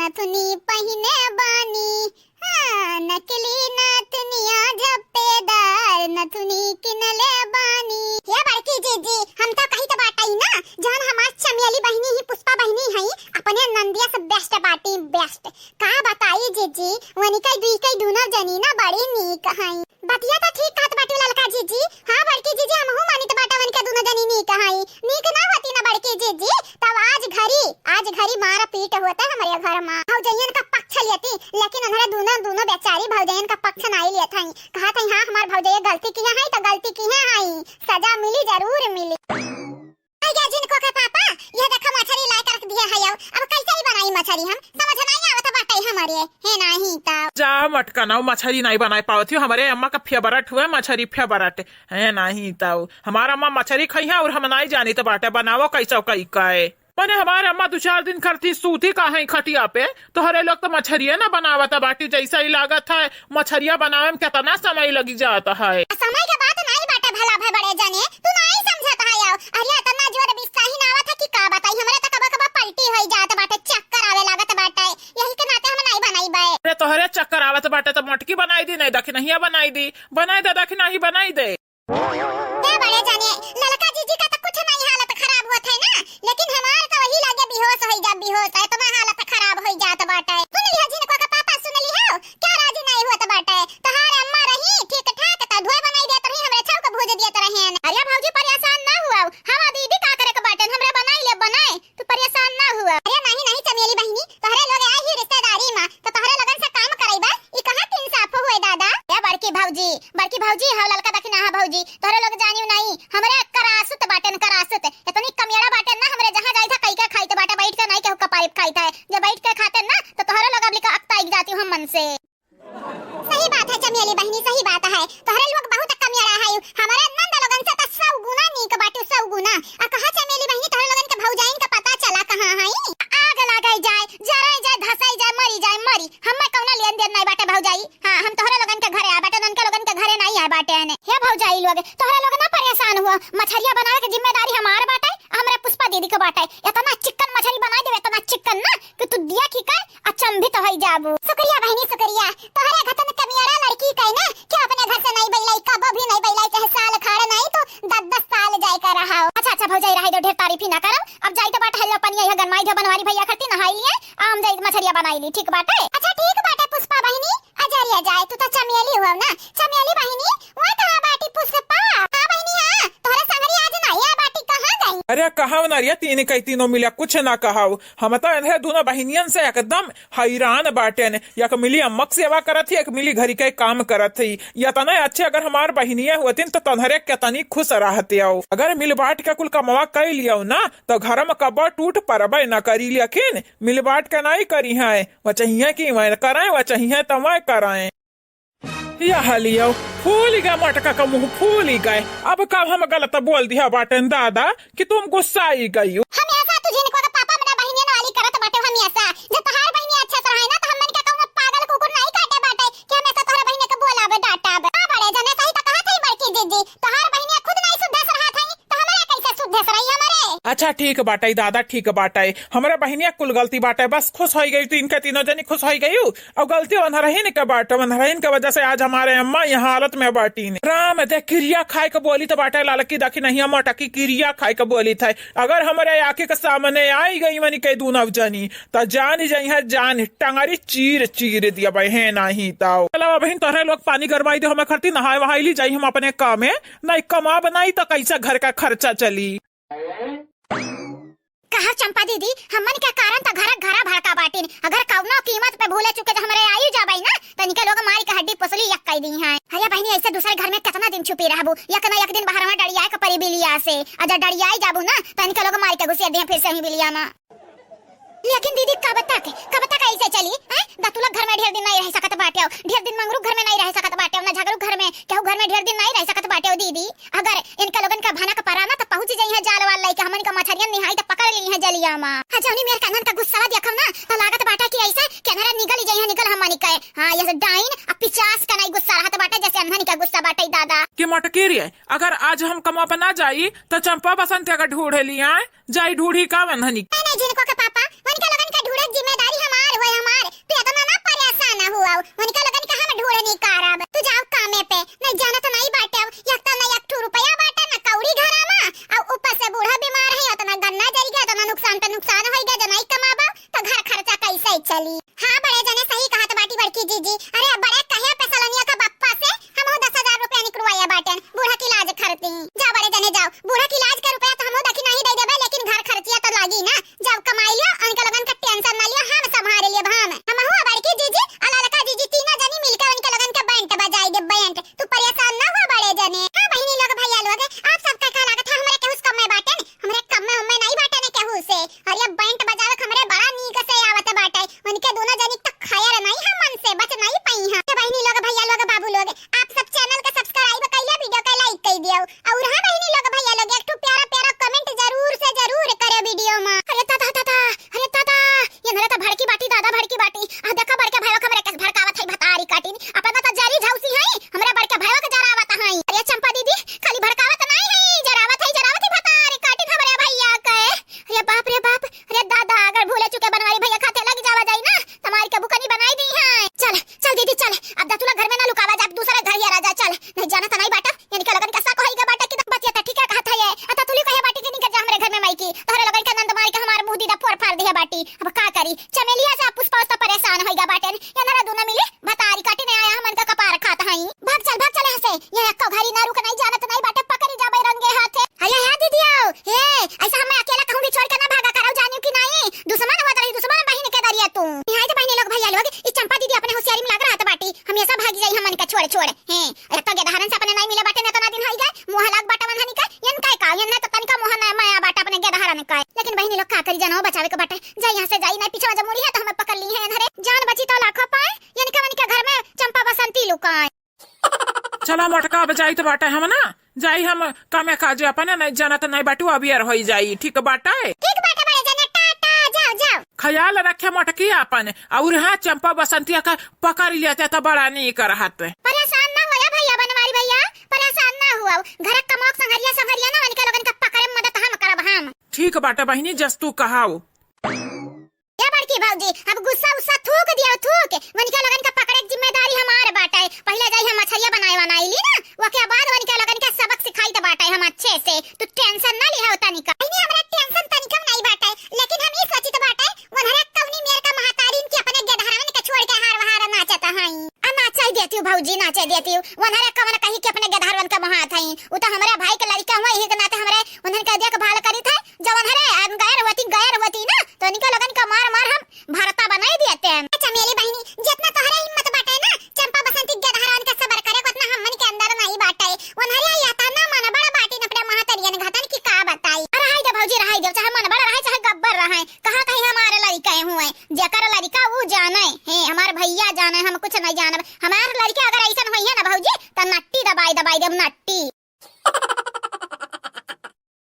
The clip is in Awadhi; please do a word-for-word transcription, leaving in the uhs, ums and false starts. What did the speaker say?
नथुनी पहिने बानी, हाँ, नकली नथुनिया झप्पेदार, नथुनी किनले बानी। हे बड़की जीजी, हम तो कही तो बाटई ना, जौन हमार चमेली बहिनी ही पुष्पा बहिनी हई, अपने नंदिया से best बाटी, best। का बताई जीजी, वनिका दुई के दुनो जनी ना बड़ी नीक हई। बतिया तो ठीक कहत बाटी ललका जीजी। हाँ बड़की जीजी, हमहू मानित बाटा वनिका दुनो जनी नीक हई। नीक ना होती ना बड़की जीजी, तब आज घरी, आज घरी मार पीट होता हमरे घर मा। भौजैयन का पक्ष लेती, लेकिन उन्हरे दुनो, दुनो बेचारी भौजैयन का पक्ष नाई लेत हई। कहत हई, हाँ, हमार भौजैया गलती किहे हई तो गलती किहे हई, सजा मिली, जरूर मिली। भैया जिनको के पापा, ये देखो मछरी लाए के रख दिए है, अब कैसे ही बनाई मछरी, हम समझ नहीं आवत बाटे हमरे, हे नहीं तो। जा मटकनऊ, मछरी नहीं बनाए पावत हो, हमरे अम्मा का favourite हुए मछरी, favourite। हे नहीं तो, हमार अम्मा मछरी खइहे और हम नहीं जानित बाटे बनावो कैसे कई काए। मने हमार अम्मा दो चार दिन करती सूती का है खटिया पे, तोहरे लोग तो मछरिया ना बनावत बाटी, जैसा ही लागत है मछरिया बनावे में कितना समय लगी जात है। समय के बात नहीं बाटे भला भे बड़े जने, तू नहीं समझत है। आओ, अरे इतना जोर बिस्साही ना आवत है कि का बताई, हमरे तो कबो कबो पलटी होई जात बाटे, चक्कर आवे लागत बाटे, यही के नाते हम नहीं बनाई बे। अरे तोहरे चक्कर आवत बाटे तो मोटकी बनाई दी, नहीं दखिनहिया बनाई दी, बनाई दे दखिनही बनाई दे। ए बड़े जाने, ललका जीजी का तो कुछ नहीं हालत खराब होत है ना, लेकिन हमार तो वही लागे बेहोश होई जा, बेहोश, इतना हालत खराब होई जात बाटे। सुन लिहो जिनको का पापा, सुन लिहो, क्या राजी नहीं होत बाटे? तहार अम्मा रही ठीक ठाक, त धोए बनाई देत रही, हमरे छाव के भूज देत रहे। अरे भौजी परेशान ना हुआ, हवा दीदी का करे के बाटे, हमरे बनाई ले बनाए। तू परेशान ना हुआ। अरे नहीं, नहीं चमेली बहिनी, तोहरे लोग आए ही रिश्तेदारी मा, तो तोहरे लोगन से काम करइबा, ई कहाँ के इंसाफ हुए दादा? ए बड़की भौजी, बड़की भौजी, हाँ ललका दखिनहा भौजी, तोहरे लोग जानियो नहीं, हमरे करासुत बाटेन करासुत, इतनी कमियाड़ा बाटेन ना, हमरे जहाँ जाई था कई के खाइत बाटे, बैठ के नहीं केहू कपारी खाइत है, जब बैठ के खाते ना तो तोहरे लोग अब लिखा अकताई जाती हम मन से। सही बात है चमेली बहिनी, सही बात है। तोहरे लोग बहुत कमियाड़ा है। हमारे नंद लोगन से तो सौ गुना नीक बाटू, सौ गुना। आ कहा चमेली बहिनी, तोहरे लोगन के भौजाइन के पता चला कहाँ है? आग लगाई जाए, जराई जाए, धसाई जाए, मरी जाए, मरी। हमें कौनो लेन देन नहीं बाटे भौजाई। हाँ, हम तोहरे लोगन के घरे आ बाटे, उनके लोगन के घरे नहीं आ बाटे ने। हे भौजाई लोग, तोहरे लोग ना परेशान हुआ। मछरिया बनावे के जिम्मेदारी हमार बाटे, हमरे पुष्पा दीदी के बाटे। इतना चिकन मछरी बनाई देवे, इतना चिकन ना कि तू दिया की कर अचंभित होई जाबू। शुक्रिया बहिनी, शुक्रिया। तोहरे घतन कमियारा लड़की कहे ना कि अपने घर से नहीं बैलाई, कबो भी नहीं बैलाई, चाहे साल खाड़ नहीं तो दस दस साल जाए का रहा हो। अच्छा, अच्छा भौजाई, रहे दो, ढेर तारीफ ही ना करो। अब जाई तो बाटे, हेलो पनिया, यह गनमाई दो बनवारी भैया खरती नहाई लिए, आम जाई मछरिया बनाई ली, ठीक बाटे? अच्छा ठीक बाटे पुष्पा बहिनी, अजरिया जाए, तू तो चमेली हुआ ना, चमेली बहिनी, वहाँ कहाँ बाटी पुष्पा? हाँ बहिनी, हाँ, तोहरे संगरी आज नहीं है बाटी, कहाँ गई? अरे कहाव ना रे, तीन कई तीनों मिला कुछ ना कहाव। हम तो इन्हें दोनों बहिनियन से एकदम हैरान बाटेन। एक मिली अम्मक सेवा करत ही, एक मिली घरी के काम करत ही। या तना अच्छे अगर हमार बहिनिया होतिन तो तन्हरे केतनी खुश रहते हो। अगर मिल बांट के कुल कमवा कई लियो ना तो घर में कब्बो टूट परबे न करी, लेकिन मिल बांट के नहीं करी है। वह चाहिए कि वह कराए, वह चाहिए तो वह कराए। यह लियो, फूल गए मटका का मुंह, फूल गए। अब कब हम गलत बोल दिया बाटेन दादा कि तुम गुस्साई गई हो? हमेशा तू जिनको के पापा अपना बहिनियन वाली करत बाटे हमेशा। जब तोहार बहिनी अच्छा से रहे ना तो हमन के कहूँ पागल कुकुर नहीं काटे बाटे कि हमेशा तोहरे बहिनी के बोलाबे डांटाबे। का बड़े जने सही तो कहत है बड़की जीजी, तोहार बहिनिया खुद नहीं सुधर से रहत है तो हमारा कैसे सुधर से रही हमारे? अच्छा ठीक बाटे दादा, ठीक बाटे, हमरे बहिनिया कुल गलती बाटे, बस खुश हो गई तो इनके तीनों जनी खुश हो गई। और गलती वनरहिन के बाटे, वनरहिन के वजह से आज हमारे अम्मा यह हालत में बाटीन। राम दे किरिया खाए के बोली तो बाटे, ललकी दखिनहिया मोटकी किरिया खाए के बोली थे। अगर हमरे आँखी के सामने आई गई मनी के दूनव जनी, तो जान जइहे, जान टंगरी चीर चीर दिया बहन, नहीं तो। चलो बहन, तोहरे लोग पानी गरमाई दे, हमें खरती नहाए वहाई ली जाई हम अपने काम में, नहीं कमाब नहीं तो कैसे घर का खर्चा चली। कहा चंपा दीदी, हमन के कारण त घर घरा भड़का बाटिन। अगर कौनो कीमत पे भूले चुके जो हमरे आयु जाबई ना, त इनके लोग मारी के हड्डी पसली एक कई दी हैं। अरे बहिनी, ऐसे दूसरे घर में कितना दिन छुपी रहबू? एक ना एक दिन बाहर में डड़ियाए के परी बिलिया से। अगर डड़ियाई जाबू ना, त इनके लोग मारी के घुसेड़ दिए फिर से ही बिलिया में। लेकिन दीदी, कब तक, कब तक ऐसे चली? हैं? दतुलक घर में ढेर दिन नहीं रह सकत बाटे, ढेर दिन मंगरू घर में नहीं रह सकत बाटे, ना झगड़ू घर में, केहू घर में ढेर दिन नहीं रह सकत बाटे दीदी। अगर इनका लोगन का भनक परा ना, तो पहुंच जाई है जाल वाल लइके, हमन का मछरियन निहाई तो पकड़ ली है जलिया मा। हाँ, जौनी मेर कन्हन का गुस्सा देखम ना, तो लागत बाटे कि ऐसे केनरा निगल जाई है, निगल हमन के। हाँ, ये डाइन अब पिचास का नहीं गुस्सा रहत बाटे, जैसे अनहन का गुस्सा बाटे दादा। कि मटकी रे, अगर आज हम कमवा पे ना जाई, तो चंपा बसंत का ढूढ़े लिया, जाई ढूढ़ी का वन्हनी। नहीं, नहीं, जिनको के पापा, उनके लोगन के ढूढ़े जिम्मेदारी हमार होए, हम चली। हाँ बड़े जने, सही कहत बाटी बड़की जीजी। अरे बड़े कहे पे सलोनिया का बप्पा से हमहू दस हजार रुपया निकलवाया बाटेन बूढ़ा की इलाज खरती। जा बड़े जने जाओ, बूढ़ा की इलाज का रुपया तो हमहू दखिना ही दे देबे, लेकिन घर खर्चिया तो लागी ना। जाओ कमाई लियो, उनके लोगन का tension ना लियो, हम संभाल लियो हम। हमहू बड़की जीजी और ललका जीजी तीनों जनी मिलकर उनके लोगन का बैंड बजाई दे, बैंड। तू परेशान ना हुआ बड़े जने। हाँ बहिनी लोग, भैया लोग, आप सबका का लागत है, हमरे केहू से कम में बाटे न? हमरे कम में, हमें नहीं बाटे न केहू से। और ये बैंड बजावे के हमरे बड़ा नीक से आवत बाटे। उनके दोनों जनी तक खैर नहीं है, मन से बच नहीं पाई हैं। तो बहिनी लोग, भैया लोग, बाबू लोग, आप सब channel का subscribe कर लिया, video का like कर दियो। और हाँ बहिनी लोग, भैया लोग, एक ठो प्यारा प्यारा comment जरूर से जरूर करे video में। अरे दादा, दादा, अरे दादा, ये नरे तो भड़की बाटी, दादा भड़की बाटी। आ देखा बड़के भाईवा के हमरे कस भड़कावत है भतारी काटिन। अपना तो जरी झौसी है, हमरे बड़के भाईवा के जरावत है। अरे चंपा दीदी, खाली भड़कावत नहीं है, जरावत है, जरावत है भतारी काटिन हमरे भैया के। अरे बाप रे बाप, अरे दादा, अगर भूले चुके बनवारी भैया खाते लग जावा जाई ना, तुम्हारी के बुकनी बनाई दी है। चल, चल दीदी चल, अब दतुला घर में ना लुकावा जा, अब दूसरे घर ये राजा चल। नहीं जाना तो नहीं बाटा, इनके लगन कैसा कोई के बाटा कि बतिया तो ठीक है कहत है ये। अता तुली कहे बाटी कि निकल जा हमरे घर में माई की, तोहरे लगन के नंद माई के हमार मुंह दीदा फोड़ फाड़ दिया बाटी। अब का करी, चमेलिया से पुष्पा उस्ता परेशान होइगा बाटेन। ये नरा दोनों मिले भतारी काटी नहीं आया, हमन का कपार खात हई। भाग चल, भाग चल यहाँ से, ये अक्का घरी ना रुक नहीं जानत नहीं बाटे, पकड़ी जाबे रंगे हाथे। अरे हे दीदी आओ, हे ऐसा हमें अकेला कहूँ भी छोड़ के ना भागा करौ, जानियो कि नहीं? दुश्मन होत रही, दुश्मन बहिन के दरिया तू। निहायत बहिनी लोग, भैया लोग, ई चंपा दीदी अपने होशियारी में लाग रहत बाटी, हमेशा भागी जाई हमन के छोड़ छोड़। हैं, एक तो गेदहरन से अपने नहीं मिले बाटे, न इतना दिन होई गए, मुँह लाग बाटा मन हनी का, यन काय का, यन तो तनिका मुँह न माया बाटा अपने गेदहरन का। लेकिन बहिनी लोग का करी, जानो बचावे के बाटे, जाई यहाँ से जाई, नहीं पीछे जब मुड़ी है तो हमें पकड़ ली है धरे। जान बची तो लाखों पाए, यन के मन के घर में चंपा बसंती लुकाए। चला मोटका, अब जाइत बाटे हम ना, जाई हम कामे काजे अपने, नहीं जानत नहीं बाटू, अबियर होई जाई, ठीक बाटे? ठीक बाटे बड़े जने, टाटा, जाओ, जाओ। ख्याल रखे मोटकी आपन, और हाँ चंपा बसंतिया का पकड़ लेते तो बड़ा नीक रहत। परेशान ना होया भैया बनवारी भैया, परेशान ना हुआ। घर का मोक संघरिया संघरिया ना, उनके लोगन का पकड़े में मदद हम करब हम। ठीक बाटे बहिनी, जस तू कहाओ। ए बड़की भौजी, अब गुस्सा उस्सा थूक दियो, थूक। वनिका लोगन का पकड़े के जिम्मेदारी हमार बाटे। पहिले जाई हम मछरिया बनाए बनाई ली ना, ओके बाद वनिका लोगन के सबक सिखाई त बाटे हम अच्छे से। तू tension ना लिहा तनिका। नहीं, हमरा tension तनिका नहीं बाटे, लेकिन हम ई सोचित बाटे, वनहरा कवनी मेर का महतारिन के अपने गेदहरवन के छोड़ के हार वहार नाचत हई। आ नाचे देती हूँ भौजी, नाचे देती हूँ। वनहरा कवन कही के अपने गेदहरवन का मोहात हई। उ तो हमरे